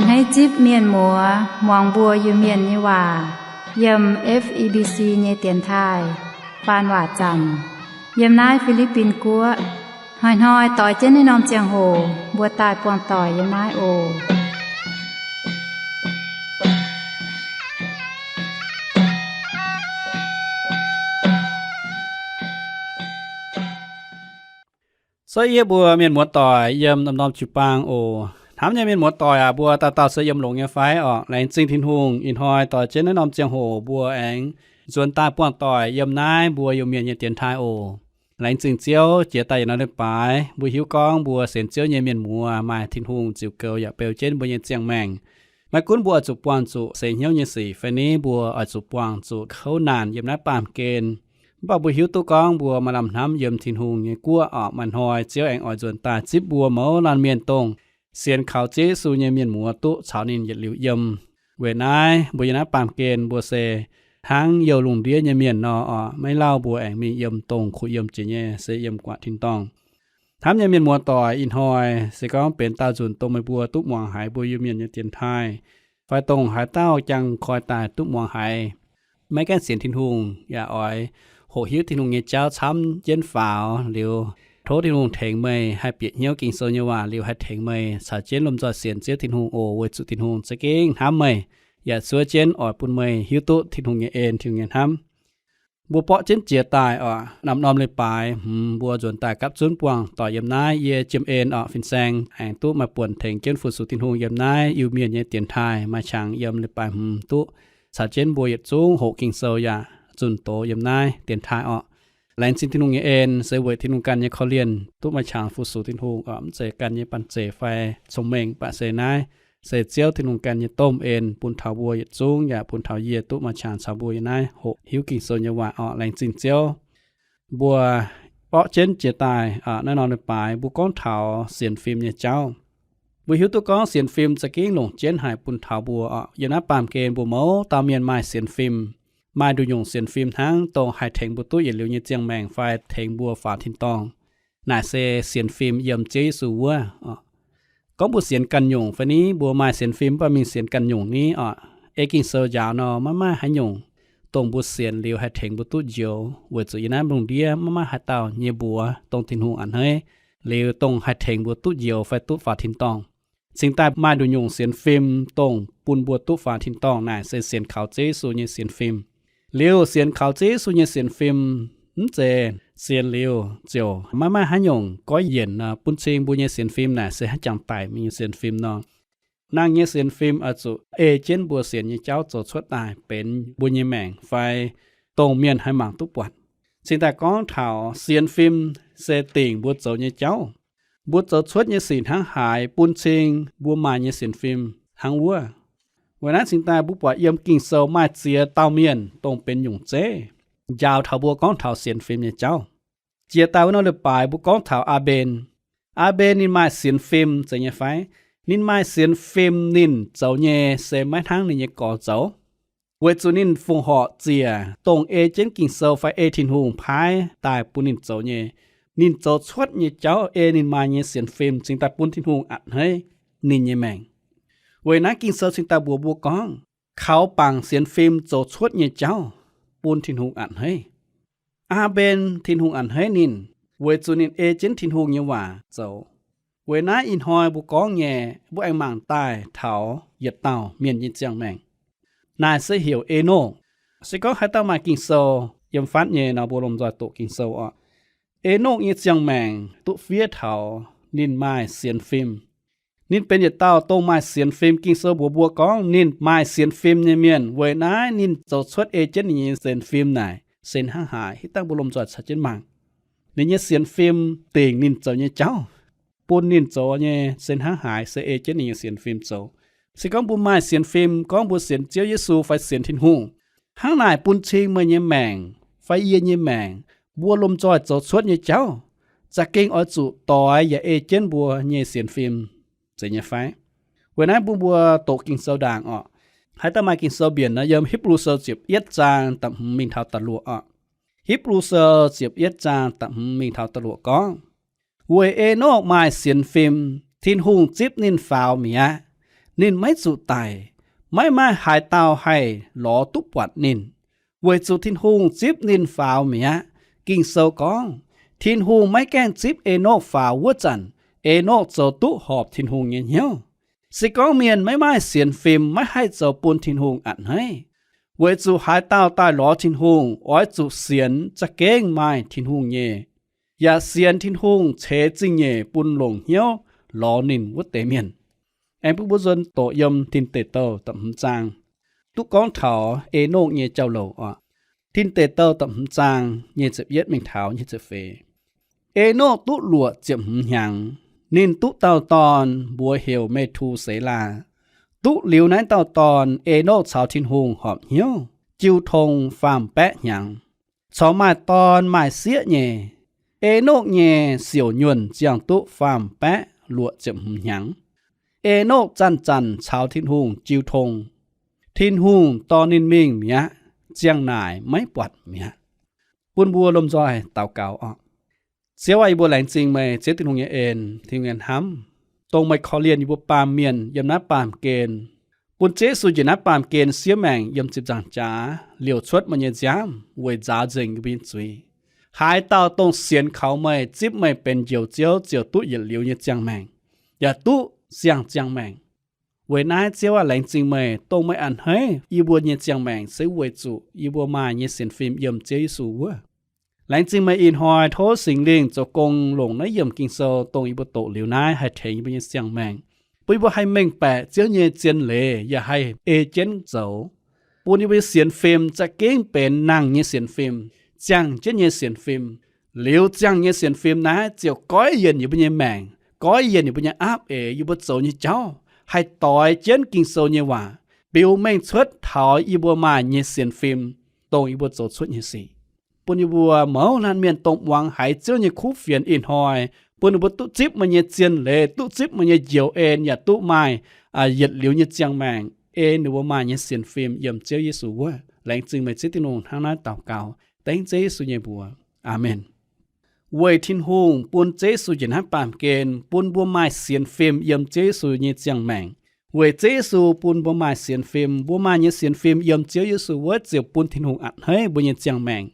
Hneiv zipv mienh muoz muangx mbuo Iu-Mienh nyei waac yiem F E B C nyei dienx taaih faan waac zanc yiem naaiv Fi^li^bin Guoqv. Hnoi-hnoi doix jienv naaiv norm ziangh hoc mbuo daaih buangh doic yiem naaiv oc. Se yie mbuo mienh muoz-doic yiem norm-norm jiu-baang oc. Hnamv nyei mienh muoz-doic aac, mbuo dauh dauh se yiem longx nyei fai orqc? Laengz zingh Tin-Hungh, ih hnoi doix jienv naaiv norm ziangh hoc mbuo aengx nzuonx daaih buangh doic yiem naaiv mbuo Iu-Mienh nyei dienx taaih oc. Laengz zingh Ziouv, jiex daaih yietc norm leiz-baaix mbuo hiuv gorngv mbuo sienx Ziouv nyei mienh muoz maaih Tin-Hungh ziux goux yaac beu jienv mbuo nyei ziangh maengc. Maiv gunv mbuo oix zuqc buangh zuqc seix hnyouv nyei sic fai ni mbuo oix zuqc buangh zuqc kouv naanc yiem naaiv baamh gen, mv baac mbuo hiuv duqv gorngv mbuo maaih lamh hnamv yiem Tin-Hungh nyei guoqv orqc, maaih hnoi Ziouv aengx oix nzuonx daaih zipv mbuo mouz laanh mienh dongh sienx kaux Ziouv Yesu nyei mienh muoz duqv caux ninh yietc liuz yiem. Weic naaiv mbuo yiem naaiv baamh gen mbuo se hnangv youh lungh ndiev nyei mienh nor orqc, maiv lauh mbuo aengx mingh yiem dongh kuh yiem jiex nyei, se yiem gu'nguaaic tin-dorngh. Hnamv nyei mienh muoz-doic, ih hnoi se gorngv benx daauh nzunc dongh meih mbuo duqv muangx haiz mbuo Iu-Mienh nyei dienx taaih, fai dongh haaix dauh jangx koi daaih duqv muangx haiz, maiv gaengh sienx Tin-Hungh yaac oix hoqc hiuv Tin-Hungh nyei jauv camv jienv faaux liuz, tov Tin-Hungh tengx meih haih bieqc hnyouv Ging-Sou nyei waac liuz haih tengx meih caux jienv lomh nzoih sienx Ziouv Tin-Hungh oc, weic zuqc Tin-Hungh za'gengh hnamv meih, yaac zuov jienv oix bun meih hiuv duqv Tin-Hungh nyei en, Tin-Hungh nyei hnamv. Mbuo borqv jienv jiex daaih orqc, norm-norm leiz-baaix hmz mbuo nzuonx daaih gapv zunv buangh doic yiem naaiv. Yie Jiem En orqc, fin-saeng aengx duqv maaih buonc tengx jienv fu-sux Tin-Hungh yiem naaiv Iu-Mienh nyei dienx taaih. Maaih qangx yiem leiz-baaix hmz duqv caux jienv mbuo yietc zungv hoqc Ging-Sou yaac zunh doz yiem naaiv dienx taaih orqc. Laengz zingh Tin-Hungh nyei en, se weic Tin-Hungh ganh nyei korv-lienh duqv maaih qangx fu-sux Tin-Hungh orqc. Mv zeiz ganh nyei banh zeic fai cong-mengh, mv baac se naaiv se Ziouv Tin-Hungh ganh nyei domh en bun taux mbuo yietc zungv yaac bun taux yie duqv maaih qangx caux mbuo yiem naaiv hoqc hiuv Ging-Sou nyei waac orqc. Laengz zingh Ziouv. Mbuo borqv jienv jiex daaih naaiv norm leiz-baaix mbuo gorngv taux sienx fim nyei jauv. Mbuo hiuv duqv gorngv sienx fim za'gengh longc jienv haic bun taux mbuo orqc. Yiem naaiv baamh gen mbuo mouz dauh mienh maaih sienx fim, maaih nduqc nyungc sienx fim hnangv dongh haih tengx mbuo duqv yietc liuz nyei ziangh maengc fai tengx mbuo faaux tin-dorngh. Naaic se sienx fim yiem Ziouv Yesu wuov. Gorngv mbuo sienx ganh nyungc fai ni, mbuo maaih sienx fim mv baac mingh sienx ganh nyungc ni orqc, ei Ging-Sou njaaux nor, maiv maaih haaix nyungc dongh mbuo sienx liuz haih tengx mbuo duqv njoux, weic zuqc yiem naaiv lungh ndiev maiv maaih haaix dauh nyei mbuox dongh Tin-Hungh a'hneiv liuz dongh haih tengx mbuo duqv njoux fai duqv faaux tin-dorngh. Cingx daaih maaih nduqc nyungc sienx fim dongh bun mbuo duqv faaux tin-dorngh naaic se sienx kaux Ziouv Yesu nyei sienx fim. Liuz sienx kaux Ziouv Yesu nyei sienx fim, mv zeiz sienx liuz ziouc maiv maaih haaix nyungc goiv yienc nor, bun cing mbuo nyei sienx fim naaic se haaix jangx daic mingh nyei sienx fim nor. Nangh nyei sienx fim oix zuqc ei jienv mbuo sienx nyei jauv zoux cuotv daaih benx mbuo nyei maengc fai dongh mienh haih mangc duqv buatc. Cingx daaih gorngv taux sienx fim se dingc mbuo zoux nyei jauv. Mbuo zoux cuotv nyei sic hnangv haaix, bun cing mbuo maaih nyei sienx fim hnangv wuov. Weic naaiv cingx daaih mbuo buatc yiem Ging-Sou maaih ziex dauh mienh dongh benx nyungc zeiv njaaux taux mbuo gorngv taux sienx fim nyei jauv. Jiex daaih wuov norm leiz-baaix mbuo gorngv taux Aa^mben. Aa^mben ninh maaih sienx fim zeiz nyei fai? Ninh maaih sienx fim, ninh zoux nyei se maiv hnangv ninh nyei gorx zoux. Weic zuqc ninh fongc horc ziec dongh ei jienv Ging-Sou fai ei Tin-Hungh paaiv daaih bun ninh zoux nyei. Ninh zoux cuotv nyei jauv ei ninh maaih nyei sienx fim cingx daaih bun Tin-Hungh a'hneiv ninh nyei maengc. Weic naaiv Ging-Sou cingx daaih mbuox mbuo gorngv, kaux bangc sienx fim zoux cuotv nyei jauv bun Tin-Hungh a'hneiv. Aa^mben, Tin-Hungh a'hneiv ninh, weic zuqc ninh ei jienv Tin-Hungh nyei waac zoux. Weic naaiv ih hnoi mbuo gorngv nyei, mbuo aengx mangc daaih taux yietc dauh mienh nyei ziangh maengc. Naaic se heuc Enokv. Se gorngv haaix dauh maaih Ging-Sou yiem fatv nyei nor, mbuo lomh nzoih doqc Ging-Sou orqc. Enokv nyei ziangh maengc duqv fiev taux ninh maaih sienx fim. Ninh benx yietc dauh dongh maaih sienx fim. Ging-Sou mbuox mbuo gorngv ninh maaih sienx fim nyei mienh. Weic naaiv ninh zoux cuotv ei jienv ninh nyei sienx fim naaic se hnangv haaix, hitv dangh mbuo lomh nzoih caux jienv mangc. Ninh nyei sienx fim dingc ninh zoux nyei jauv, bun ninh zoux nyei se hnangv haaix, se ei jienv ninh nyei sienx fim zoux. Se gorngv mbuo maaih sienx fim, gorngv mbuo sienx Ziouv Yesu fai sienx Tin-Hungh, hnangv naaic bun cing meih nyei maengc fai yie nyei maengc, mbuo lomh nzoih zoux cuotv nyei jauv, za'gengh oix zuqc doix yaac ei jienv mbuo nyei sienx fim zeiz nyei fai? Weic naaiv bun mbuo doqc Ging-Sou ndaangc orqc. Haaix dauh maaih Ging-Sou mbienc nor, yiem Hipv^lu Sou ziepc yietv zaang da'hmz mingh taux da'luoqc orqc. Hipv^lu Sou ziepc yietv zaang da'hmz mingh taux da'luoqc gorngv, weic Enokv maaih sienx fim, Tin-Hungh zipv ninh faaux mi'aqv. Ninh maiv zuqc daic. Maiv maaih haaix dauh haih lorz duqv buatc ninh, weic zuqc Tin-Hungh zipv ninh faaux mi'aqv. Ging-Sou gorngv, Tin-Hungh maiv gaengh zipv Enokv faaux wuov zanc, Enokv zoux duqv horpc Tin-Hungh nyei hnyouv. Se gorngv mienh maiv maaih sienx fim, maiv haih zoux bun Tin-Hungh a'hneiv, weic zuqc haaix dauh daaih lorz Tin-Hungh oix zuqc sienx za'gengh maaih Tin-Hungh nyei, yaac sienx Tin-Hungh ceix zingh nyeic bun longc hnyouv lorz ninh wuov deix mienh. Aengx bun mbuo nzuonx doqc yiem Tin Deic Douh da'hmz zaang, duqv gorngv taux Enokv nyei jauv-louc oc. Tin Deic Douh da'hmz zaang nyic ziepc yietv mingh taux nyic ziepc feix. Enokv duqv luoqc ziepc hmz hnyangx, ninh duqv dauh dorn, mbuox heuc Me^tu^se^laa. Duqv liuz naaiv dauh dorn, Enokv caux Tin-Hungh horpc hnyouv, jiu tong faam-baeqv hnyangx, corc maaih dorn maaih sieqv nyei. Enokv nyei siouc nyuonh ziangh duqv faam-baeqv luoqc ziepc hmz hnyangx. Enokv zanc-zanc caux Tin-Hungh jiu tong. Tin-Hungh dorh ninh mingh mi'aqv, ziang naaic maiv buatc mi'aqv. Bun mbuo lomh nzoih daux gaux oc. Ziouv aac, yie mbuo laengz zingh meih, Ziouv Tin-Hungh nyei en, Tin-Hungh nyei hnamv, dongh meih korv-lienh yie mbuo baamh mienh yiem naaiv baamh gen, bun Ziouv Yesu njiec naaiv baamh gen siev maengc yiem ziepc nzaangc jaax liouc cuotv meih nyei nziaamv weic nzaaux nzengc yie mbuo nyei zuiz. Haaix dauh dongh sienx kaux meih, zipv meih benx Njoux Ziouv, ziouc duqv yietc liuz nyei ziangh maengc, yaac duqv siang ziangh maengc. Weic naaiv Ziouv aac, laengz zingh meih, dongh meih a'hneiv yie mbuo nyei ziangh maengc se weic zuqc yie mbuo maaih nyei sienx fim yiem Ziouv Yesu wuov. Laengz zingh meih ih hnoi tov Singx Lingh zoux gong longc naaiv yiemc Ging-Sou, dongh yie mbuo doqc liuz naaiv haih tengx yie mbuo nyei ziangh maengc, bun yie mbuo haih mengh baeqc Ziouv nyei zien leiz yaac haih ei jienv zoux, bun yie mbuo nyei sienx fim za'gengh benx nangh nyei sienx fim, ziangh jienv nyei sienx fim. Liuz ziangh nyei sienx fim naaiv ziouc goiv yienc yie mbuo nyei maengc, goiv yienc yie mbuo nyei aapv eix, yie mbuo zoux nyei jauv haih doix jienv Ging-Sou nyei waac, biux mengh cuotv taux yie mbuo maaih nyei sienx fim, dongh yie mbuo zoux cuotv nyei sic. Bun yie mbuo mouz laanh mienh dongh muangx haiz Ziouv nyei kuv fienx ih hnoi, bun ninh mbuo duqv zipv meih nyei zien leiz, duqv zipv meih nyei njoux en, yaac duqv maaih yietc liuz nyei ziangh maengc, ei ninh mbuo maaih nyei sienx fim yiem Ziouv Yesu wuov. Laengz zingh meih, Ziouv Tin-Hungh, hnangv naaiv daux gaux dengv Ziouv Yesu nyei mbuox. Aamen. Weic Tin-Hungh bun Ziouv Yesu njiec naaiv baamh gen bun mbuo maaih sienx fim yiem Ziouv Yesu nyei ziangh maengc. Weic Ziouv Yesu bun mbuo maaih sienx fim, mbuo maaih nyei sienx fim yiem Ziouv Yesu wuov ziouc bun Tin-Hungh a'hneiv mbuo nyei ziangh maengc.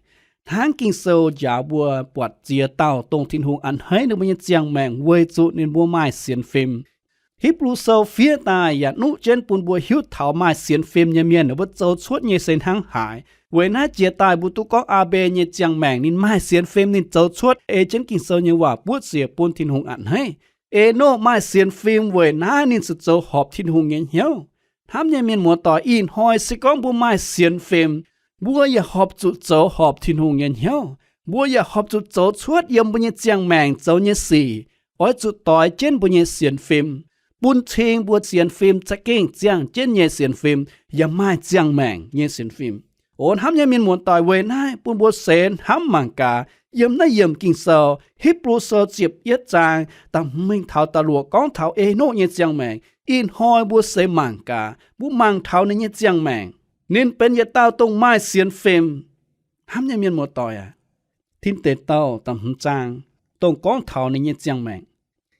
Hnangv Ging-Sou njaaux mbuo buatc ziex dauh dongh Tin-Hungh a'hneiv ninh mbuo nyei ziangh maengc weic zuqc ninh mbuo maaih sienx fim. Hipv^lu Sou fiev daaih yaac nuqv jienv bun mbuo hiuv taux maaih sienx fim nyei mienh ninh mbuo zoux cuotv nyei se hnangv haaix. Weic naaiv jiex daaih mbuo duqv gorngv Aa^mbe nyei ziangh maengc ninh maaih sienx fim, ninh zoux cuotv ei jienv Ging-Sou nyei waac buoqv ziec bun Tin-Hungh a'hneiv. Enokv maaih sienx fim weic naaiv ninh ziouc zoux horpc Tin-Hungh nyei hnyouv. Hnamv nyei mienh muoz-doic, ih hnoi se gorngv mbuo maaih sienx fim, mbuo yaac horpc zuqc zoux horpc Tin-Hungh nyei hnyouv. Mbuo yaac horpc zuqc zoux cuotv yiem mbuo nyei ziangh maengc zoux nyei sic, oix zuqc doix jienv mbuo nyei sienx fim, bun cing mbuo sienx fim za'gengh ziangh jienv nyei sienx fim, yaac maaih ziangh maengc nyei sienx fim. O hnamv nyei mienh muoz-doic, weic naaiv bun mbuo seix hnamv mangc gaax, yiem naaiv yiemc Ging-Sou, Hipv^lu Sou ziepc yietv zaang da'hmz mingh taux da'luoqc gorngv taux Enokv nyei ziangh maengc. Ih hnoi mbuo seix mangc gaax, mbuo mangc taux ninh nyei ziangh maengc. Ninh benx yietc dauh dongh maaih sienx fim. Hnamv nyei mienh muoz-doic aac, Tin Deic Douh da'hmz zaang dongh gorngv taux ninh nyei ziangh maengc.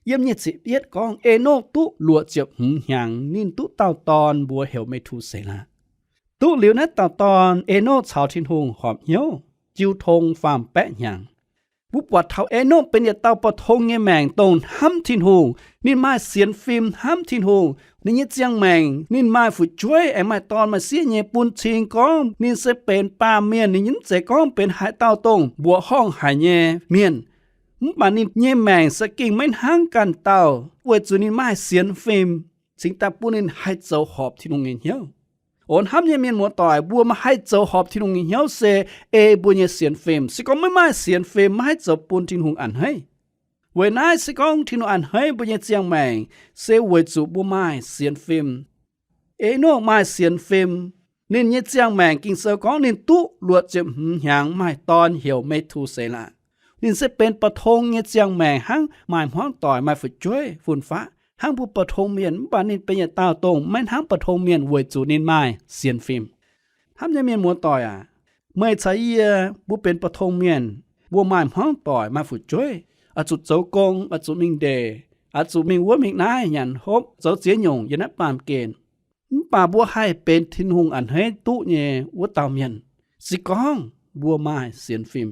Yiem nyic ziepc yietv gorngv, Enokv duqv luoqc ziepc hmz hnyangx, ninh duqv dauh dorn, mbuox heuc Me^tu^se^laa. Duqv liuz naaiv dauh dorn, Enokv caux Tin-Hungh horpc hnyouv, jiu tong faam-baeqv hnyangx. Mbuo buatc taux Enokv benx yietc dauh ba'tong nyei maengc dongh hnamv Tin-Hungh. Ninh maaih sienx fim hnamv Tin-Hungh. Ninh nyei ziangh maengc ninh maaih fu'jueiv aengx maaih dorn maaih sieqv nyei, bun cing gorngv ninh se benx baamh mienh. Ninh mv zeiz gorngv benx haaix dauh dongh mbuoqc horngh haic nyei mienh. Mv baac ninh nyei maengc se gengh maiv hnangv ganh dauh weic zuqc ninh maaih sienx fim, cingx daaih bun ninh haih zoux horpc Tin-Hungh nyei hnyouv. O hnamv nyei mienh muoz-doic, mbuo maiv haih zoux horpc Tin-Hungh nyei hnyouv se ei mbuo nyei sienx fim. Se gorngv maiv maaih sienx fim, maiv haih zoux bun Tin-Hungh a'hneiv. Weic naaiv se gorngv Tin-Hungh a'hneiv mbuo nyei ziangh maengc se weic zuqc mbuo maaih sienx fim. Enokv maaih sienx fim. Ninh nyei ziangh maengc Ging-Sou gorngv ninh duqv luoqc ziepc hmz hnyangx maaih dorn heuc Me^tu^se^laa. Ninh se benx ba'tong nyei ziangh maengc hnangv maaih hmuangv doic, maaih fu'jueiv fun-faqv hnangv mbuo ba'tong mienh, mv baac ninh benx yietc dauh dongh maiv hnangv ba'tong mienh weic zuqc ninh maaih sienx fim. Hnamv nyei mienh muoz-doic aac, meih caux yie mbuo benx ba'tong mienh, mbuo maaih hmuangv doic, maaih fu'jueiv, oix zuqc zoux gong, oix zuqc mingh ndeic, oix zuqc mingh wuov mingh naaiv nyanc hopv zoux ziex nyungc yiem naaiv baamh gen. Mv baac mbuo haih benx Tin-Hungh a'hneiv duqv nyei wuov dauh mienh, se gorngv mbuo maaih sienx fim.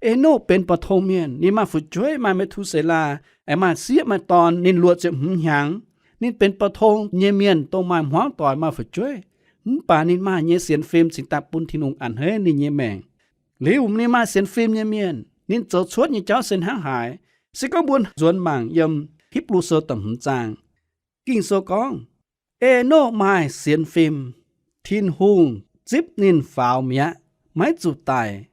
Enoch benx ba'tong mienh, ninh maaih fu'jueiv, maaih Me^tu^se^laa, aengx maaih sieqv maaih dorn. Ninh luoqc ziepc hmz hnyangx. Ninh benx ba'tong nyei mienh, dongh maaih hmuangv doic, maaih fu'jueiv. Mv baac ninh maaih nyei sienx fim cingx daaih bun Tin-Hungh a'hneiv ninh nyei maengc. Liuz ninh maaih sienx fim nyei mienh, ninh zoux cuotv nyei jauv se hnangv haaix, se gorngv mbuo nzuonx mangc yiem Hipv^lu Sou da'hmz zaang. Ging-Sou gorngv, Enoch maaih sienx fim, Tin-Hungh zipv ninh faaux mi'aqv, maiv zuqc daic.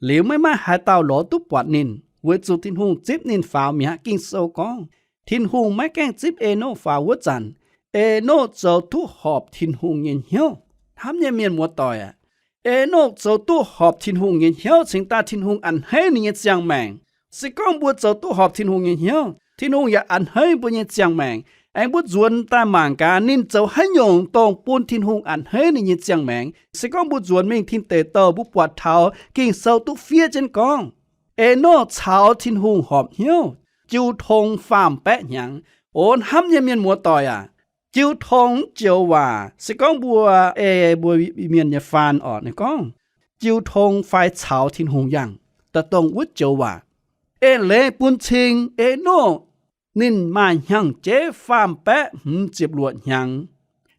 Liuz maiv maaih haaix dauh lorz duqv buatc ninh, weic zuqc Tin-Hungh zipv ninh faaux mi'aqv. Ging-Sou gorngv, Tin-Hungh maiv gaengh zipv Enoch faaux wuov zanc, Enoch zoux duqv horpc Tin-Hungh nyei hnyouv. Hnamv nyei mienh muoz-doic aac, Enoch zoux duqv horpc Tin-Hungh nyei hnyouv cingx daaih Tin-Hungh a'hneiv ninh nyei ziangh maengc. Se gorngv mbuo zoux duqv horpc Tin-Hungh nyei hnyouv, Tin-Hungh yaac a'hneiv mbuo nyei ziangh maengc. Aengx mbuo nzuonx daaih mangc gaax ninh zoux haaix nyungc dongh bun Tin-Hungh a'hneiv ninh nyei ziangh maengc. Se gorngv mbuo nzuonx mingh tin deic douh, mbuo buatc taux Ging-Sou duqv fiev jienv gorngv, Enoch caux Tin-Hungh horpc hnyouv jiu tong faam-baeqv hnyangx. O hnamv nyei mienh muoz-doic aac, jiu tong mv joux waac. Se gorngv mbuo ei mbuo mienh nyei faan orqc, ninh gorngv jiu tong fai caux Tin-Hungh yangh, daaih dongh wuov joux waac. Eix leiz bun cing Enoch ninh maaih hnyangx-jeiv faam-baeqv hmz ziepc luoqc hnyangx.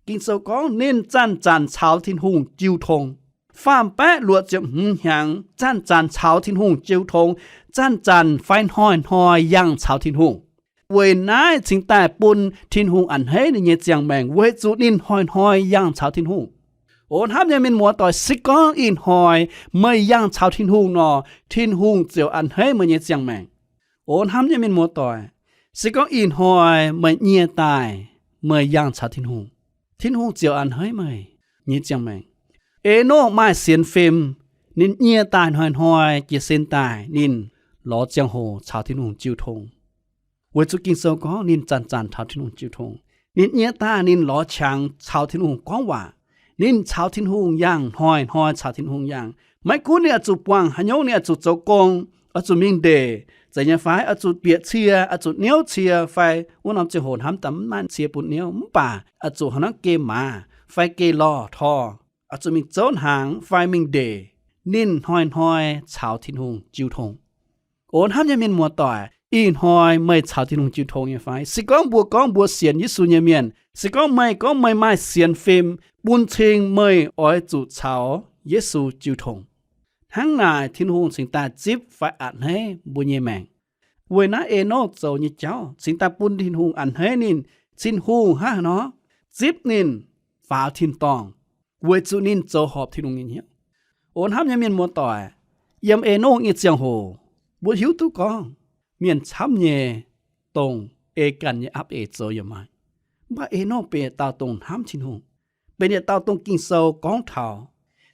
Ging-Sou gorngv ninh zanc-zanc caux Tin-Hungh jiu tong. Faam-baeqv luoqc ziepc hmz hnyangx zanc-zanc caux Tin-Hungh jiu tong, zanc-zanc fai hnoi-hnoi yangh caux Tin-Hungh. Weic naaiv cingx daaih bun Tin-Hungh a'hneiv ninh nyei ziangh maengc, weic zuqc ninh hnoi-hnoi yangh caux Tin-Hungh. O hnamv nyei mienh muoz-doic, se gorngv ih hnoi meih yangh caux Tin-Hungh nor, Tin-Hungh ziouc a'hneiv meih nyei ziangh maengc. O hnamv nyei mienh muoz-doic, se gorngv ih hnoi meih nyie daaih, meih yangh caux Tin-Hungh, Tin-Hungh ziouc a'hneiv meih nyei ziangh maengc. Enoch maaih sienx fim, ninh nyie daaih hnoi-hnoi jiez sin daaih ninh lorz ziangh hoc caux Tin-Hungh jiu tong. Weic zuqc Ging-Sou gorngv ninh zanc-zanc caux Tin-Hungh jiu tong. Ninh nyie daaih ninh lorz qangx caux Tin-Hungh gorngv waac. Ninh caux Tin-Hungh yangh, hnoi-hnoi caux Tin-Hungh yangh. Maiv gunv ninh oix zuqc buangh haaix nyungc, ninh oix zuqc zoux gong, oix zuqc mingh ndeic, zeiz nyei fai oix zuqc bieqc cie, oix zuqc niouv cie, fai wuov norm ziangh hoc hnamv daaih mv maaih cie bun niouv, mv baac oix zuqc hnangv naaiv geh maaz fai geh lorh tor, oix zuqc mingh zouv hnaangx fai mingh ndeic, ninh hnoi-hnoi caux Tin-Hungh jiu tong. O hnamv nyei mienh muoz-doic, ih hnoi meih caux Tin-Hungh jiu tong nyei fai? Se gorngv mbuo gorngv mbuo sienx Yesu nyei mienh, se gorngv meih gorngv meih maaih sienx fim, bun cing meih oix zuqc caux Yesu jiu tong. Hnangv naaic Tin-Hungh cingx daaih zipv fai a'hneiv mbuo nyei maengc. Weic naaiv Enoch zoux nyei jauv cingx daaih bun Tin-Hungh a'hneiv ninh. Tin-Hungh hnangv haaix nor zipv ninh faaux tin-dorngh? Weic zuqc ninh zoux horpc Tin-Hungh nyei hnyouv. O hnamv nyei mienh muoz-doic, yiem Enoch nyei ziangh hoc, mbuo hiuv duqv gorngv mienh camv nyei dongh ei ganh nyei apv eix zoux yaac maaih. Mv baac Enoch benx yietc dauh dongh hnamv Tin-Hungh, benx yietc dauh dongh Ging-Sou gorngv taux.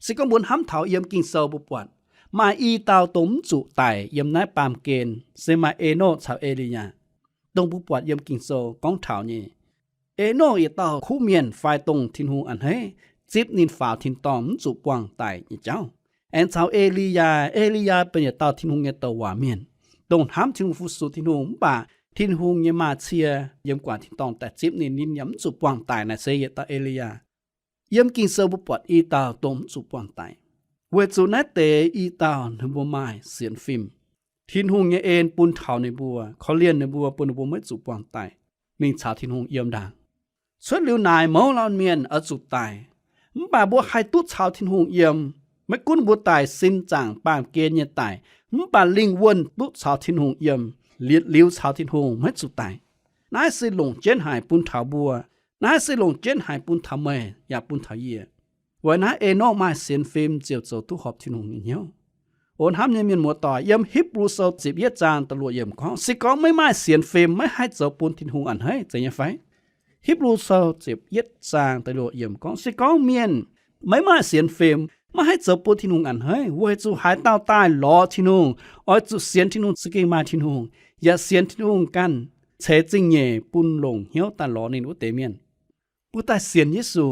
Se gorngv mbuo hnamv taux yiem Ging-Sou mbuo buatc maaih i dauh dongh mv zuqc daic yiem naaiv baamh gen, se maaih Enoch caux Elia, dongh mbuo buatc yiem Ging-Sou gorngv taux nyei. Enoch yietc dauh kuv mienh fai dongh Tin-Hungh a'hneiv, zipv ninh faaux tin-dorngh mv zuqc buangh daic nyei jauv. Aengx caux Elia, Elia benx yietc dauh Tin-Hungh nyei douc waac mienh, dongh hnamv Tin-Hungh, fu-sux Tin-Hungh, mv baac Tin-Hungh nyei maaz-cie yiem guangc tin-dorngh daaih zipv ninh, ninh yaac mv zuqc buangh daic. Naaiv se yietc dauh Elia. Yiem Ging-Sou mbuo buatc i dauh dongh mv zuqc buangh daic, weic zuqc naaiv deix i dauh ninh mbuo maaih sienx fim. Tin-Hungh nyei en bun taux ninh mbuo, korv-lienh ninh mbuo, bun ninh mbuo maiv zuqc buangh daic, mingh caux Tin-Hungh yiem ndaangc. Cuotv liuz naaic mouz laanh mienh oix zuqc daic, mv baac mbuo haih duqv caux Tin-Hungh yiem. Maiv gunv mbuo daic sin zaangc baamh gen nyei daic, mv baac lingh wuonh duqv caux Tin-Hungh yiem, liuz caux Tin-Hungh maiv zuqc daic. Naaiv se longc jienv haic bun taux mbuo. Naaiv se longc jienv haic bun taux meih yaac bun taux yie. Weic naaiv Enoch maaih sienx fim ziouc zoux duqv horpc Tin-Hungh nyei hnyouv. O hnamv nyei mienh muoz-doic, yiem Hipv^lu Sou ziepc yietv zaang da'luoqc yiemc gorngv, se gorngv maiv maaih sienx fim, maiv haih zoux bun Tin-Hungh a'hneiv, zeiz nyei fai? Hipv^lu Sou ziepc yietv zaang da'luoqc yiemc gorngv, se gorngv mienh maiv maaih sienx fim, maiv haih zoux bun Tin-Hungh a'hneiv, weic zuqc haaix dauh daaih lorz Tin-Hungh oix zuqc sienx Tin-Hungh za'gengh maaih Tin-Hungh, yaac sienx Tin-Hungh ganh ceix zingh nyeic bun longc hnyouv daaih lorz ninh wuov deix mienh. Mbuo daaih sienx Yesu,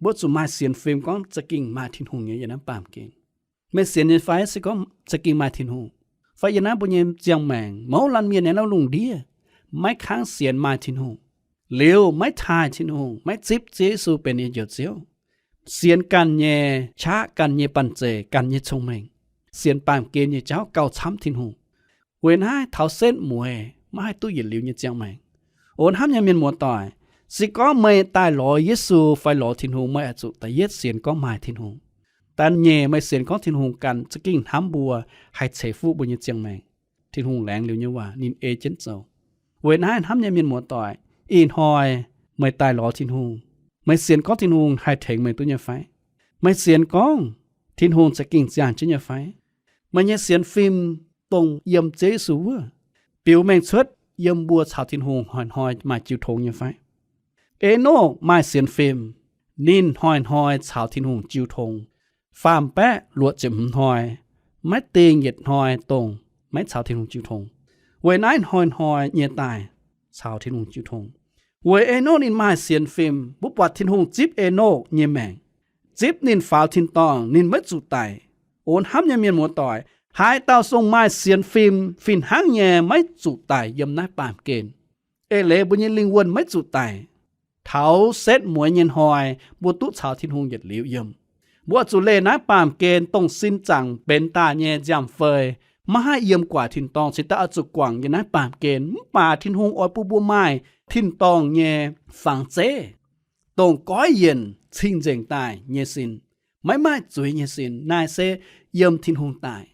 mbuo zuqc maaih sienx fim gorngv za'gengh maaih Tin-Hungh nyei yiem naaiv baamh gen. Meih sienx nyei fai se gorngv za'gengh maaih Tin-Hungh? Fai yiem naaiv mbuo nyei ziangh maengc mouz laanh mienh nyei naaiv lungh ndiev, maiv kangv sienx maaih Tin-Hungh, liuz maiv taaih Tin-Hungh, maiv zipv Ziouv Yesu benx ninh nyei Njoux Ziouv, sienx ganh nyei qaqv, ganh nyei banh zeic, ganh nyei cong-mengh, sienx baamh gen nyei jauv gauh camv Tin-Hungh. Weic naaiv taux setv mueiz maiv haih duqv yietc liuz nyei ziangh maengc. O hnamv nyei mienh muoz-doic, se gorngv meih daaih lorz Yesu fai lorz Tin-Hungh, meih oix zuqc da'yietv sienx gorngv maaih Tin-Hungh. Da'nyeic, meih sienx gorngv Tin-Hungh ganh za'gengh hnamv mbuo, haih ceix fuqv mbuo nyei ziangh maengc. Tin-Hungh laengz liuz nyei waac ninh ei jienv zoux. Weic naaiv hnamv nyei mienh muoz-doic, ih hnoi meih daaih lorz Tin-Hungh, meih sienx gorngv Tin-Hungh haih tengx meih duqv nyei fai? Meih sienx gorngv Tin-Hungh za'gengh ziangh jienv nyei fai? Meih nyei sienx fim dongh yiem Ziouv Yesu wuov biux mengh cuotv yiem mbuo caux Tin-Hungh hnoi-hnoi maaih jiu tong nyei fai? Enokv maaih sienx fim, ninh hnoi-hnoi caux Tin-Hungh jiu tong. Faam-baeqv luoqc ziepc hmz hnoi, maiv dingh yietc hnoi dongh maiv caux Tin-Hungh jiu tong. Weic naaiv hnoi-hnoi nyie daaih caux Tin-Hungh jiu tong. Weic Enokv ninh maaih sienx fim, mbuo buatc Tin-Hungh zipv Enokv nyei maengc, zipv ninh faaux tin-dorngh, ninh maiv zuqc daic. O hnamv nyei mienh muoz-doic, haaix dauh dongh maaih sienx fim fih hnangv nyei maiv zuqc daic yiem naaiv baamh gen. Eix leiz mbuo nyei lingh wuonh maiv zuqc daic. Taux setv mueiz nyei hnoi, mbuo duqv caux Tin-Hungh yietc liuz yiem. Mbuo oix zuqc leih naaiv baamh gen dongh sin zaangc benx daaih nyei nziaamv-fei, maiv haih yiem guaic tin-dorngh, cingx daaih oix zuqc guangc yiem naaiv baamh gen. Mv baac Tin-Hungh oix bun mbuo maaih tin-dorngh nyei fangx zeiv, dongh goiv yienc cing-nzengc daaih nyei sin, maiv maaih zuiz nyei sin. Naaiv se yiem Tin-Hungh daaih,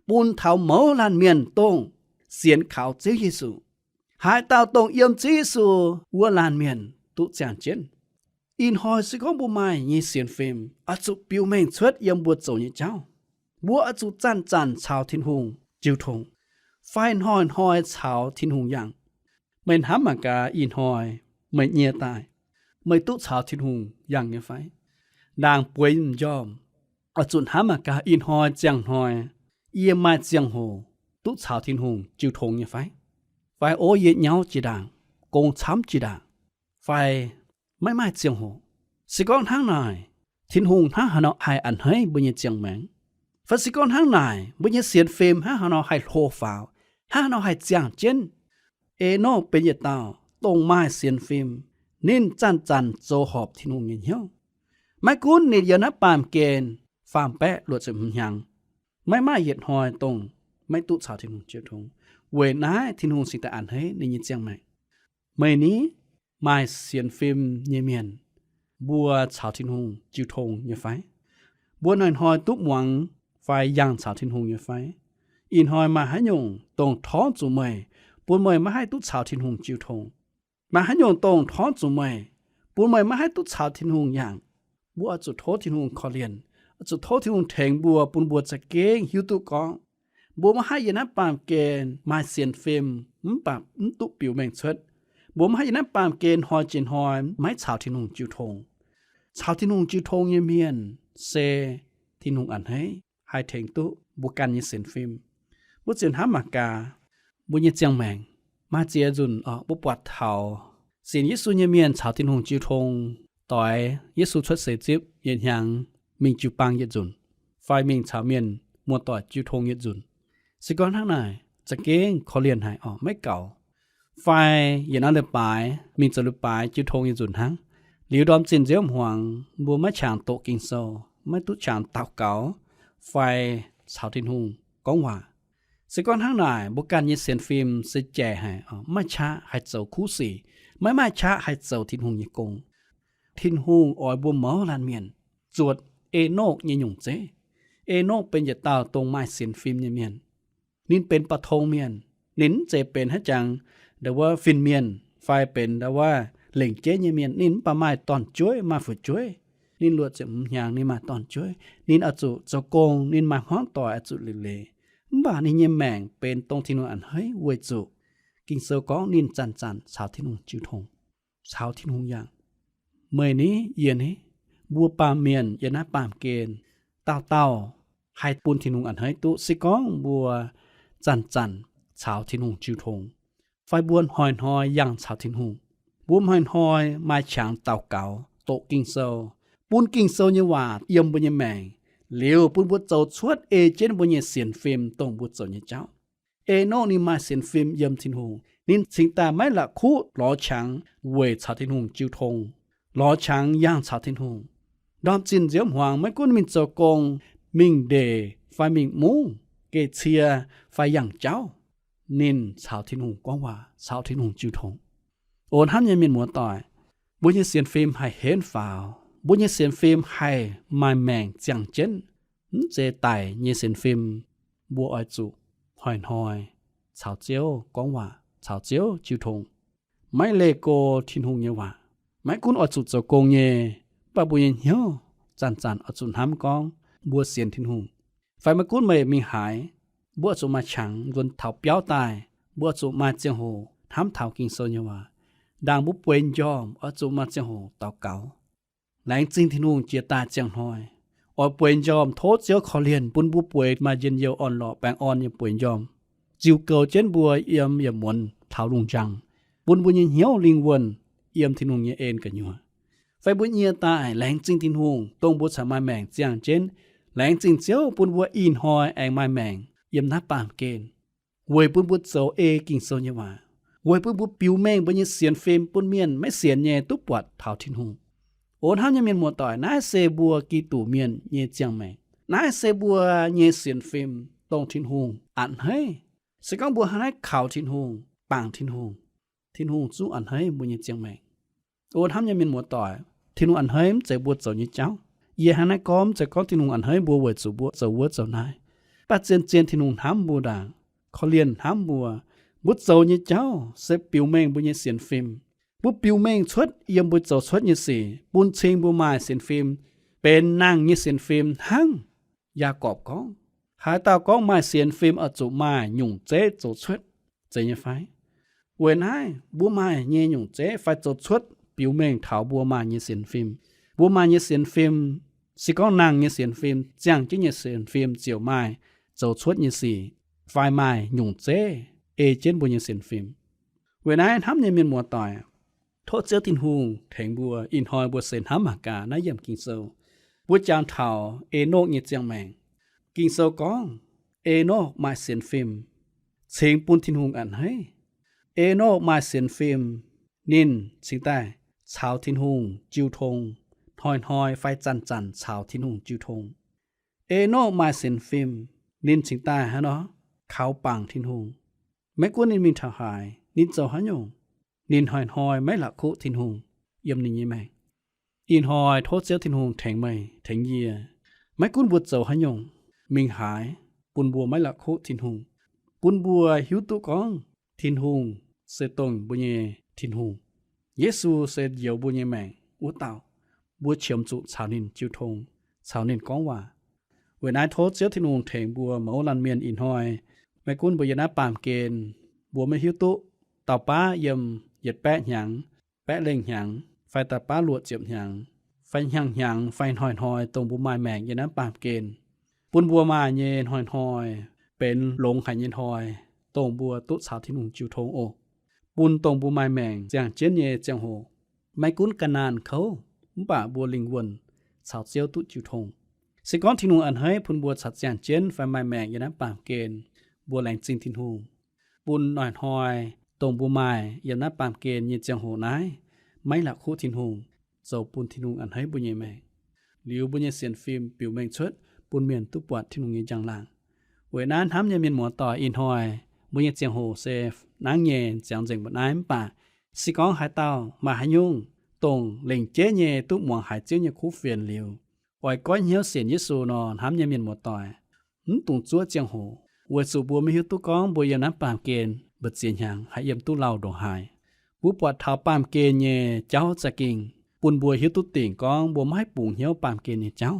bun taux mouz laanh mienh dongh sienx kaux Ziouv Yesu. Haaix dauh dongh yiem Ziouv Yesu wuov laanh mienh duqv ziangh jienv. Ih hnoi se gorngv mbuo maaih nyei sienx fim, oix zuqc biux mengh cuotv yiem mbuo zoux nyei jauv. Mbuo oix zuqc zanc-zanc caux Tin-Hungh jiu tong, fai hnoi-hnoi caux Tin-Hungh yangh. Meih hnamv mangc gaax, ih hnoi meih nyie daaih, meih duqv caux Tin-Hungh yangh nyei fai? Ndaangc bueix m'njormh, oix zuqc hnamv mangc gaax, ih hnoi ziangh hnoi yie maaih ziangh hoc duqv caux Tin-Hungh jiu tong nyei fai? Fai o, yie nyauv jiex ndaangc, gong camv jiex ndaangc, fai maiv maaih ziangh hoc? Se gorngv hnangv naaic, Tin-Hungh hnangv haaix nor haih a'hneiv mbuo nyei ziangh maengc? Fai se gorngv hnangv naaic, mbuo nyei sienx fim hnangv haaix nor haih hlo faaux, hnangv haaix nor haih ziangh jienv? Enokv benx yietc dauh dongh maaih sienx fim. Ninh zanc-zanc zoux horpc Tin-Hungh nyei hnyouv. Maiv gunv ninh yiem naaiv baamh gen faam-baeqv luoqc ziepc hmz hnyangx, maiv maaih yietc hnoi dongh maiv duqv caux Tin-Hungh jiu tong. Weic naaiv Tin-Hungh cingx daaih a'hneiv ninh nyei ziangh maengc. Meih ni, maaih sienx fim nyei mienh, mbuo caux Tin-Hungh jiu tong nyei fai? Mbuo hnoi-hnoi duqv muangx fai yangh caux Tin-Hungh nyei fai? Ih hnoi maaih haaix nyungc dongh torngv zuqc meih, bun meih maiv haih duqv caux Tin-Hungh jiu tong? Maaih haaix nyungc dongh torngv zuqc meih, bun meih maiv haih duqv caux Tin-Hungh yangh? Mbuo oix zuqc tov Tin-Hungh korv-lienh, oix zuqc tov Tin-Hungh tengx mbuo, bun mbuo za'gengh hiuv duqv gorngv mbuo maiv haih yiem naaiv baamh gen maaih sienx fim mv baac mv duqv biux mengh cuotv. Mbuo maiv haih yiem naaiv baamh gen hnoi jiex hnoi maiv caux Tin-Hungh jiu tong. Caux Tin-Hungh jiu tong nyei mienh se Tin-Hungh a'hneiv, haih tengx duqv mbuo ganh nyei sienx fim. Mbuo ziouc hnamv mangc gaax, mbuo nyei ziangh maengc maaih ziex nzunc oc, mbuo buatc taux sienx Yesu nyei mienh caux Tin-Hungh jiu tong, doix Yesu cuotv seix zipv yietc hnyangx mingh jiu-baang yietc nzunc, fai mingh caux mienh muoz-doic jiu tong yietc nzunc. Se gorngv hnangv naaic, za'gengh korv-lienh haic oc, maiv gaux. Fai yietc norm leiz-baaix mingh zoux leiz-baaix jiu tong yietc nzunc hnangv. Liuz ndorm zinh nziouv hmuangx mbuo maiv qangx doqc Ging-Sou, maiv duqv qangx daux gaux fai caux Tin-Hungh gorngv waac. Se gorngv hnangv naaic, mbuo ganh nyei sienx fim se jaic haic, maiv qaqv haih zoux kuv sic, maiv maaih qaqv haih zoux Tin-Hungh nyei gong. Tin-Hungh oix mbuo mouz laanh mienh zuotc Enokv nyei nyungc zeiv. Enokv benx yietc dauh dongh maaih sienx fim nyei mienh. Ninh benx ba'tong mienh. Ninh mv zeiz benx haaix jangx ndau wuov fin-mienh fai benx ndau wuov lengc jeiv nyei mienh. Ninh mv baac maaih dorn-jueiv, maaih fu'jueiv. Ninh luoqc ziepc hmz hnyangx ninh maaih dorn-jueiv. Ninh oix zuqc zoux gong, ninh maaih hmuangv doic oix zuqc liuc leiz. Mv baac ninh nyei maengc benx dongh Tin-Hungh a'hneiv weic zuqc Ging-Sou gorngv ninh zanc-zanc caux Tin-Hungh jiu tong, caux Tin-Hungh yangh. Meih ni, yie ni, mbuo baamh mienh yiem naaiv baamh gen, dauh dauh haih bun Tin-Hungh a'hneiv duqv se gorngv mbuo zanc-zanc caux Tin-Hungh jiu tong, fai mbuo hnoi-hnoi yangh caux Tin-Hungh. Mbuo hnoi-hnoi maaih qangx daux gaux, doqc Ging-Sou, bun Ging-Sou nyei waac yiem mbuo nyei maengc, liuz bun mbuo zoux cuotv ei jienv mbuo nyei sienx fim dongh mbuo zoux nyei jauv. Enokv ninh maaih sienx fim yiem Tin-Hungh. Ninh cingx daaih maiv la'kuqv lorz qangx weic caux Tin-Hungh jiu tong, lorz qangx yangh caux Tin-Hungh. Ndorm zinh nziouv hmuangx, maiv gunv ninh mingh zoux gong, mingh ndeic fai mingh mungv, geh cie fai yangh jauv, ninh caux Tin-Hungh gorngv waac, caux Tin-Hungh jiu tong. O hnamv nyei mienh muoz-doic, mbuo nyei sienx fim haih henv faaux, mbuo nyei sienx fim haih maaih maengc ziangh jienv. Mv zeiz daic nyei sienx fim, mbuo oix zuqc hnoi-hnoi caux Ziouv gorngv waac, caux Ziouv jiu tong. Maiv leih go Tin-Hungh nyei waac. Maiv gunv oix zuqc zoux gong nyei, mv baac mbuo nyei hnyouv zanc-zanc oix zuqc hnamv gorngv mbuo sienx Tin-Hungh. Fai maiv gunv meih mingh haaix, mbuo oix zuqc maaih qangx nzuonx taux biauv daaih, mbuo oix zuqc maaih ziangh hoc hnamv taux Ging-Sou nyei waac. Ndaangc mbuo bueix njormh oix zuqc maaih ziangh hoc daux gaux, laengz zingh Tin-Hungh jiex daaih ziangh hnoi. Oix bueix njormh tov Ziouv korv-lienh bun mbuo bueix maaih njien-youh orn-lorqc baengh orn nyei bueix njormh, ziux goux jienv mbuo yiem yietc muonz taux lungh njang, bun mbuo nyei hnyouv lingh wuonh yiem Tin-Hungh nyei en gu'nyuoz. Fai mbuo nyie daaih laengz zingh Tin-Hungh, dongh mbuo caux maaih maengc ziangh jienv. Laengz zingh Ziouv bun mbuo ih hnoi aengx maaih maengc yiem naaiv baamh gen, weic bun mbuo zoux ei Ging-Sou nyei waac, weic bun mbuo biux mengh mbuo nyei sienx fim bun mienh maiv sienx nyei duqv buatc taux Tin-Hungh. O hnamv nyei mienh muoz-doic, naaiv se mbuo Giduc mienh nyei ziangh maengc. Naaiv se mbuo nyei sienx fim, dongh Tin-Hungh a'hneiv. Se gorngv mbuo hnangv naaiv kaux Tin-Hungh, bangc Tin-Hungh, Tin-Hungh zungv a'hneiv mbuo nyei ziangh maengc. O hnamv nyei mienh muoz-doic, Tin-Hungh a'hneiv mv zeiz mbuo zoux nyei jauv. Yie hnangv naaiv gorngv mv zeiz gorngv Tin-Hungh a'hneiv mbuo weic zuqc mbuo zoux wuov zoux naaiv. Mv baac zien-zien Tin-Hungh hnamv mbuo ndaangc, korv-lienh hnamv mbuo. Mbuo zoux nyei jauv se biux mengh mbuo nyei sienx fim. Mbuo biux mengh cuotv yiem mbuo zoux cuotv nyei sic, bun cing mbuo maaih sienx fim, benx nangh nyei sienx fim hnangv. Yaagorpc gorngv, haaix dauh gorngv maaih sienx fim oix zuqc maaih nyungc zeiv zoux cuotv, zeiz nyei fai? Weic naaiv mbuo maaih nyei nyungc zeiv fai zoux cuotv biux mengh taux mbuo maaih nyei sienx fim. Mbuo maaih nyei sienx fim, se gorngv nangh nyei sienx fim, ziangh jienv nyei sienx fim ziouc maaih zoux cuotv nyei sic, fai maaih nyungc zeiv ei jienv mbuo nyei sienx fim. Weic naaiv hnamv nyei mienh muoz-doic, tov Ziouv Tin-Hungh tengx mbuo. Ih hnoi mbuo se hnamv mangc gaax naaiv yiemc Ging-Sou. Mbuo jangx taux Enokv nyei ziangh maengc. Ging-Sou gorngv, Enokv maaih sienx fim, cingx bun Tin-Hungh a'hneiv. Enokv maaih sienx fim, ninh cingx daaih caux Tin-Hungh jiu tong, hnoi-hnoi fai zanc-zanc caux Tin-Hungh jiu tong. Enokv maaih sienx fim, ninh cingx daaih hnangv nor kaux bangc Tin-Hungh. Maiv gunv ninh mingh taux haaix, ninh zoux haaix nyungc, ninh hnoi-hnoi maiv la'kuqv Tin-Hungh yiem ninh nyei maengc. Ih hnoi tov Ziouv Tin-Hungh tengx meih tengx yie. Maiv gunv mbuo zoux haaix nyungc, mingh haaix, bun mbuo maiv la'kuqv Tin-Hungh, bun mbuo hiuv duqv gorngv Tin-Hungh se dongh mbuo nyei Tin-Hungh. Yesu se njoux mbuo nyei maengc wuov dauh. Mbuo qiemx zuqc caux ninh jiu tong, caux ninh gorngv waac. Weic naaiv tov Ziouv Tin-Hungh tengx mbuo mouz laanh mienh ih hnoi. Maiv gunv mbuo yiem naaiv baamh gen, mbuo maiv hiuv duqv dauh baav yiem yietc baeqv hnyangx, baeqv lengh hnyangx, fai dauh baav luoqc ziepc hnyangx, fai hnyangx-hnyangx fai hnoi-hnoi dongh mbuo maaih maengc yiem naaiv baamh gen, bun mbuo maaih nyei hnoi-hnoi benx longx haic nyei hnoi, dongh mbuo duqv caux Tin-Hungh jiu tong oc. Bun dongh mbuo maaih maengc ziangh jienv nyei ziangh hoc, maiv gunv ga'naanh kouv, mv baac mbuo lingh wuonh caux Ziouv duqv jiu tong. Se gorngv Tin-Hungh a'hneiv bun mbuo caux ziangh jienv fai maaih maengc yiem naaiv baamh gen, mbuo laengz zingh Tin-Hungh bun hnoi-hnoi dongh mbuo maaih yiem naaiv baamh gen nyei ziangh hoc naaiv maiv la'kuqv Tin-Hungh, zoux bun Tin-Hungh a'hneiv mbuo nyei maengc. Liuz mbuo nyei sienx fim biux mengh cuotv bun mienh duqv buatc Tin-Hungh nyei njang-laangc. Weic naaiv hnamv nyei mienh muoz-doic, ih hnoi mbuo nyei ziangh hoc se nangv nyei ziangx nzengc mbuo naaiv. Mv baac se gorngv haaix dauh maaih haaix nyungc dongh lengc jeiv nyei duqv muangx haiz Ziouv nyei kuv fienx liuz, oix goiv hnyouv sienx Yesu nor, hnamv nyei mienh muoz-doic, mv dungx zuov ziangh hoc, weic zuqc mbuo maiv hiuv duqv gorngv mbuo yiem naaiv baamh gen mbu'ziex hnyangx haih yiem duqv lauh ndongc haaix. Mbuo buatc taux baamh gen nyei jauv za'gengh bun mbuo hiuv duqv dingc gorngv mbuo maiv haih bungx hnyouv baamh gen nyei jauv.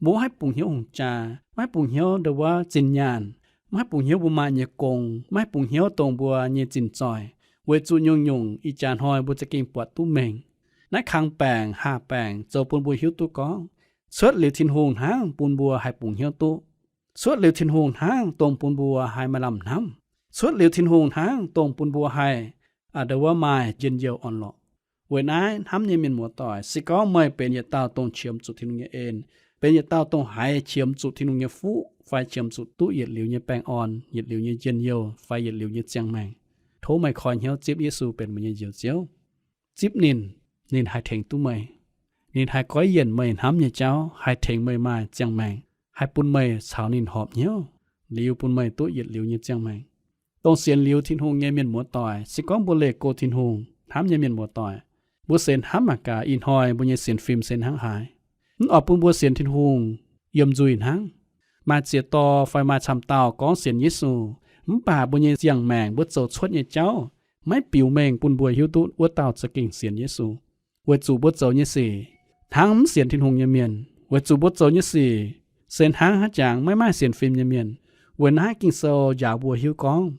Mbuo maiv haih bungx hnyouv hungh jaa, maiv haih bungx hnyouv ndau wuov zinh nyaanh, maiv haih bungx hnyouv mbuo maaih nyei gong, maiv haih bungx hnyouv dongh mbuo nyei zinh zoih, weic zuqc nyungc-nyungc ih jaax hnoi mbuo za'gengh buatc duqv mengh. Naaiv kang baengc haah baengc zoux bun mbuo hiuv duqv gorngv cuotv liuz Tin-Hungh hnangv bun mbuo haih bungx hnyouv duqv. Cuotv liuz Tin-Hungh hnangv dongh bun mbuo haih maaih lamh hnamv. Cuotv liuz Tin-Hungh hnangv dongh bun mbuo haih a'ndau wuov maaih njien-youh orn-lorqc. Weic naaiv hnamv nyei mienh muoz-doic, se gorngv meih benx yietc dauh dongh qiemx zuqc Tin-Hungh nyei en, benx yietc dauh dongh haiz qiemx zuqc Tin-Hungh nyei fuqv fai qiemx zuqc duqv yietc liuz nyei baengh orn, yietc liuz nyei njien-youh fai yietc liuz nyei ziangh maengc. Tov meih koi hnyouv zipv Yesu benx meih nyei Njoux Ziouv. Zipv ninh, ninh haih tengx duqv meih. Ninh haih goiv yienc meih hnamv nyei jauv, haih tengx meih maaih ziangh maengc, haih bun meih caux ninh horpc hnyouv, liuz bun meih duqv yietc liuz nyei ziangh maengc. Dongh sienx liuz Tin-Hungh nyei mienh muoz-doic, se gorngv mbuo leih go Tin-Hungh hnamv nyei mienh muoz-doic, mbuo sienx hnamv mangc gaax ih hnoi mbuo nyei sienx fim se hnangv haaix. Mv oix bun mbuo sienx Tin-Hungh yiem nzuih hnangv. Maaih ziex dorh fai maaih camv dauh gorngv sienx Yesu, mv baac mbuo nyei ziangh maengc, mbuo zoux cuotv nyei jauv maiv biux mengh bun mbuo hiuv duqv wuov dauh za'gengh sienx Yesu. Weic zuqc mbuo zoux nyei sic hnangv mv sienx Tin-Hungh nyei mienh. Weic zuqc mbuo zoux nyei sic se hnangv haaix jangx maiv maaih sienx fim nyei mienh. Weic naaiv Ging-Sou njaaux mbuo hiuv gorngv,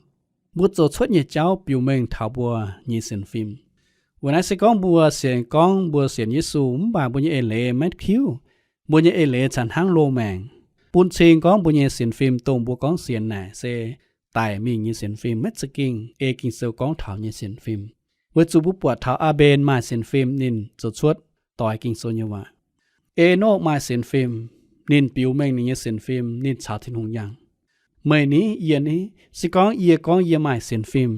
mbuo zoux cuotv nyei jauv biux mengh taux mbuo nyei sienx fim. Weic naaiv se gorngv mbuo sienx, gorngv mbuo sienx Yesu mv baac mbuo nyei eix leiz maiv tiuv, mbuo nyei eix leiz caux hnangv loz-maengc, bun cing gorngv mbuo nyei sienx fim dongh mbuo gorngv sienx naaic se daic mingh nyei sienx fim, maiv za'gengh ei Ging-Sou gorngv taux nyei sienx fim. Weic zuqc mbuo buatc taux Aa^mben maaih sienx fim, ninh zoux cuotv doix Ging-Sou nyei waac. Enokv maaih sienx fim, ninh biux mengh ninh nyei sienx fim, ninh caux Tin-Hungh yangh. Meih ni, yie ni, se gorngv yie gorngv yie maaih sienx fim,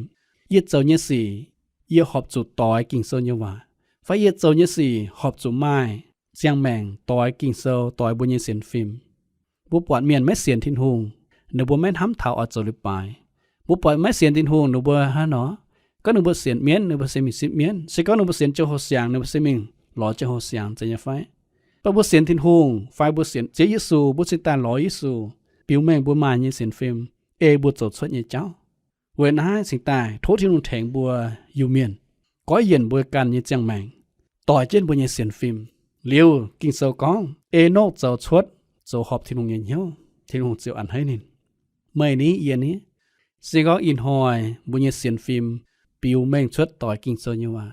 yie zoux nyei sic, yie horpc zuqc doix Ging-Sou nyei waac, fai yie zoux nyei sic horpc zuqc maaih ziangh maengc doix Ging-Sou, doix mbuo nyei sienx fim. Mbuo buatc mienh maiv sienx Tin-Hungh, ninh mbuo maiv hnamv taux oix zoux leiz-baaix. Mbuo buatc maiv sienx Tin-Hungh, ninh mbuo hnangv nor, gorngv ninh mbuo sienx mienv, ninh mbuo se mingh sipv mienv. Se gorngv ninh mbuo sienx Ziouv Houx Siangx, ninh mbuo se mingh lorz Ziouv Houx Siangx, zeiz nyei fai? Mv baac mbuo sienx Tin-Hungh fai mbuo sienx Ziouv Yesu, mbuo cingx daaih lorz Yesu, biux mengh mbuo maaih nyei sienx fim, ei mbuo zoux cuotv nyei jauv. Weic naaiv cingx daaih tov Tin-Hungh tengx mbuo Iu-Mienh, goiv yienc mbuo ganh nyei ziangh maengc, doix jienv mbuo nyei sienx fim. Liuz Ging-Sou gorngv Enokv zoux cuotv, zoux horpc Tin-Hungh nyei hnyouv, Tin-Hungh ziouc a'hneiv ninh. Meih ni, yie ni, se gorngv ih hnoi mbuo nyei sienx fim biux mengh cuotv doix Ging-Sou nyei waac,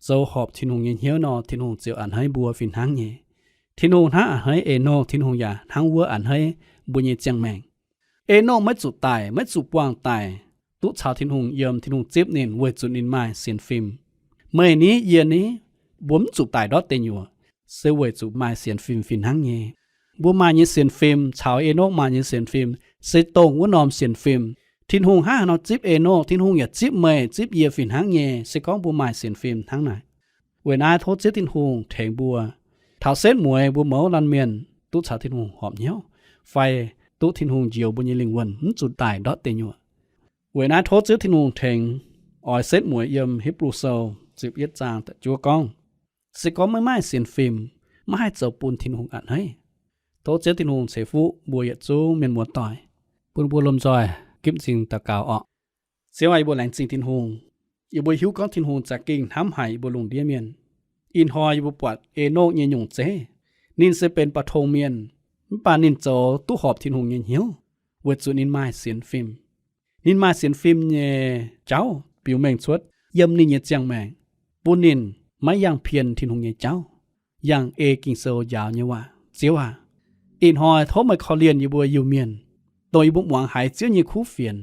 zoux horpc Tin-Hungh nyei hnyouv nor, Tin-Hungh ziouc a'hneiv mbuo fih hnangv nyei. Tin-Hungh hnangv a'hneiv Enokv, Tin-Hungh yaac hnangv wuov a'hneiv mbuo nyei ziangh maengc. Enokv maiv zuqc daic, maiv zuqc buangh daic, duqv caux Tin-Hungh yiem, Tin-Hungh zipv ninh weic zuqc ninh maaih sienx fim. Meih ni, yie ni, mbuo mv zuqc daic ndortv deic nyuoqc, se weic zuqc maaih sienx fim fih hnangv nyei. Mbuo maaih nyei sienx fim caux Enokv maaih nyei sienx fim se dongh wuov norm sienx fim. Tin-Hungh hnangv haaix nor zipv Enokv, Tin-Hungh yaac zipv meih, zipv yie fih hnangv nyei, se gorngv mbuo maaih sienx fim hnangv naaic. Weic naaiv tov Ziouv Tin-Hungh tengx mbuo, taux setv mueiz mbuo mouz laanh mienh duqv caux Tin-Hungh horpc hnyouv, fai duqv Tin-Hungh njoux mbuo nyei lingh wuonh mv zuqc daic ndortv deic nyuoqc. Weic naaiv tov Ziouv Tin-Hungh tengx oix setv mueiz yiem Hipv^lu Sou ziepc yietv zaang da'juov gorngv, se gorngv maiv maaih sienx fim, maiv haih zoux bun Tin-Hungh a'hneiv. Tov Ziouv Tin-Hungh ceix fuqv mbuo yietc zungv mienh muoz-doic, bun mbuo lomh nzoih gipv m'zing daux gaux orqc. Ziouv aac, yie mbuo laengz zingh Tin-Hungh. Yie mbuo hiuv gorngv Tin-Hungh za'gengh hnamv haic yie mbuo lungh ndiev mienh. Ih hnoi yie mbuo buatc Enokv nyei nyungc zeiv. Ninh se benx ba'tong mienh, mv baac ninh zoux duqv horpc Tin-Hungh nyei hnyouv, weic zuqc ninh maaih sienx fim. Ninh maaih sienx fim nyei jauv biux mengh cuotv yiem ninh nyei ziangh maengc, bun ninh maiv yangh pien Tin-Hungh nyei jauv, yangh ei Ging-Sou njaaux nyei waac. Ziouv aac, ih hnoi tov meih korv-lienh yie mbuo Iu-Mienh, dongh yie mbuo muangx haiz Ziouv nyei kuv fienx,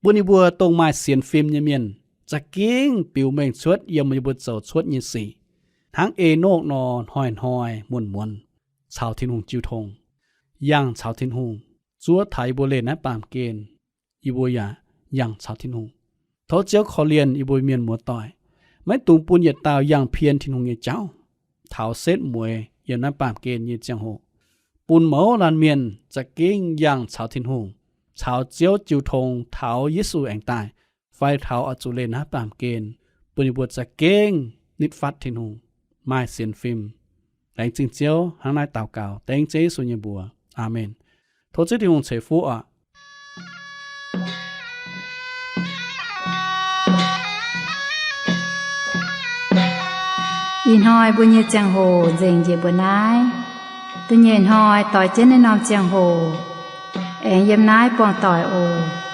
bun yie mbuo dongh maaih sienx fim nyei mienh za'gengh biux mengh cuotv yiem yie mbuo zoux cuotv nyei sic, hnangv Enokv nor, hnoi-hnoi muonz-muonz caux Tin-Hungh jiu tong, yangh caux Tin-Hungh. Zuov taux yie mbuo leih naaiv baamh gen, yie mbuo yaac yangh caux Tin-Hungh. Tov Ziouv korv-lienh yie mbuo mienh muoz-doic, maiv dungx bun yietc dauh yangh pien Tin-Hungh nyei jauv taux setv mueiz yiem naaiv baamh gen nyei ziangh hoc, bun mouz laanh mienh za'gengh yangh caux Tin-Hungh, caux Ziouv jiu tong taux Yesu aengx daaih, fai taux oix zuqc leih naaiv baamh gen, bun yie mbuo za'gengh nitv fatv Tin-Hungh, maaih sienx fim. Laengz zingh Ziouv. Hnangv naaiv daux gaux dengv Ziouv Yesu nyei mbuox. Aamen. Tov Ziouv Tin-Hungh ceix fuqv oc. Ih hnoi mbuo nyei ziangh hoc nzengc njiec mbuo naaiv. Da'nyeic hnoi doix jienv naaiv norm ziangh hoc aengx yiem naaiv buangh doic oc.